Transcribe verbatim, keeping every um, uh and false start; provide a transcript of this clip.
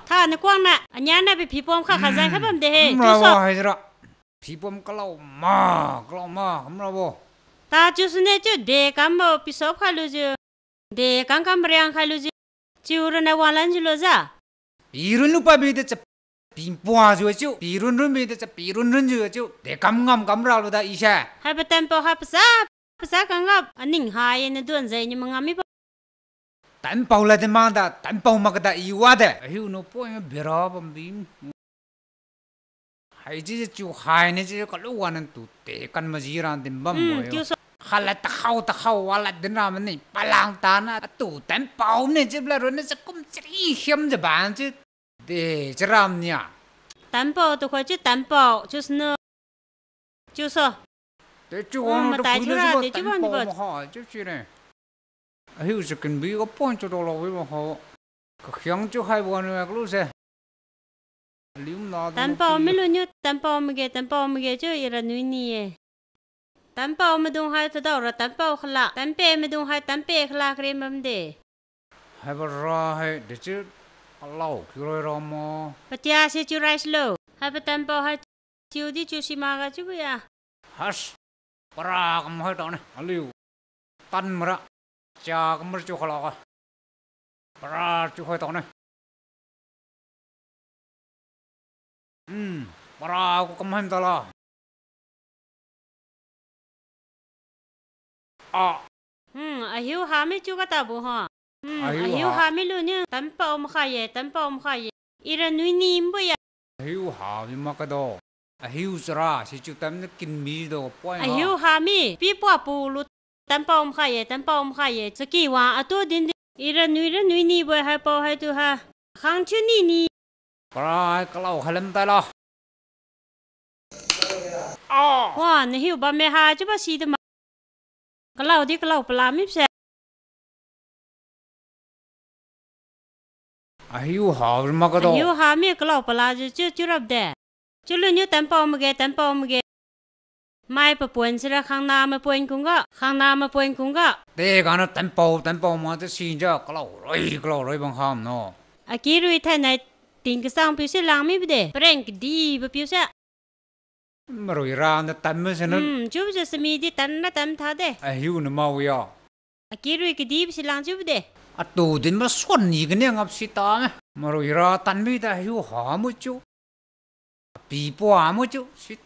Tha nakuang na, ania na pi phipom kha khazan khai bam de he. Kamra chiuso. Wa haijira. Phipom kalau ma, kalau ma, kamra bo. Ta chiusune chiu de kambo pisop khai lujiu. De kam kam riang khai lujiu. Chiu ronna wanglan jiu lo ja. Pirun lu pa bi de cha pipua jiu chiu, pirun run bi de cha pirun run jiu chiu. De kam ngam kamra lu da i se. Haibo tanpao hai pasa, pasa kangap, aning hai ye na duan jai ni mangam mibo. Tanpao lad de mang da, tanpao mak da i wa de. Ahiu nu poi bira bam bi. Hai chiu chiu hai ni chiu kalu wan tu te kan maji ran din bam mo yo. Chiuso. Khalad takhao takhao walad din ram ni palang tana atu tanpao ni chiu bla run ni sa kum chiri hiam je ban chiu. De charam nia. Tanpao tu khoi chiu tanpao chiu snu. Chiuso. Te chiu wang matai thiura, te chiu bang di ba. Maha chiu chi ne. Ahiu se kin bi ga pon chiu dolo wi ba ho. Kakhiang chiu hai bo nu kalu se. Aliu na tanpao milu niu tanpao mage, tanpao mage chiu ira nui ni ye. Tanpao madung hai thadao ra tanpao khala. Tanpe madung hai tanpe khala kare bam de. Haibo ra hai de chiu alau kiu roi ra mo. Patia se chiu rice lo. Haibo tanpao hai chiu di chiu si ma ga chiu bo ya. Has. Para kam hai tao ne. Aliu. Tan mara. Chia kam mara chiu khala ga. Para chiu khai tao ne. Hmm, para gu kam hai tao la. Ah. Hmm, ahiu ha mi chiu kata bo ha. Hmm, ahiu ha mi lu niu tanpao makha ye, tanpao makha ye. Ira nui ni mbo ya. Ahiu ha mi makado. Ahiu chara si chiu tam na kin mi do poi ha. Ahiu ha mi pipua pu lu tanpao makha ye, tanpao makha ye. Chaki wa atu din di. Ira nui ra nui ni bo haipao haitu ha. Khang thiu ni ni. Para hai kalau khalam tai la. Ah. Wa, nahiu bamme ha chiu ba si de ma. Kalau di kalau pala mi se. Ahiu ha makado. Ahiu ha mi kalau pala jiu chiu chiu rap de. Chiulu niu tanpao mage, tanpao mage. Mai papon sira khangna mapon kungga, khangna mapon kungga. Te gana tanpao, tanpao ma te si ja kalau roi, kalau roi bang ham no. Akirui thainai ting kasang piu se lang mi bide. Pareng kadi ba piu se. Marui ra na tan ma se na. Hmm, chiu se sami di tan na tan tha de. Ahiu na mau ya. Akirui kadi ba si lang chiu bide. Atu din ma suan ni kane ngap si ta me. Marui ra tan mi da ahiu ha mu chiu. Api pua mu chiu. Si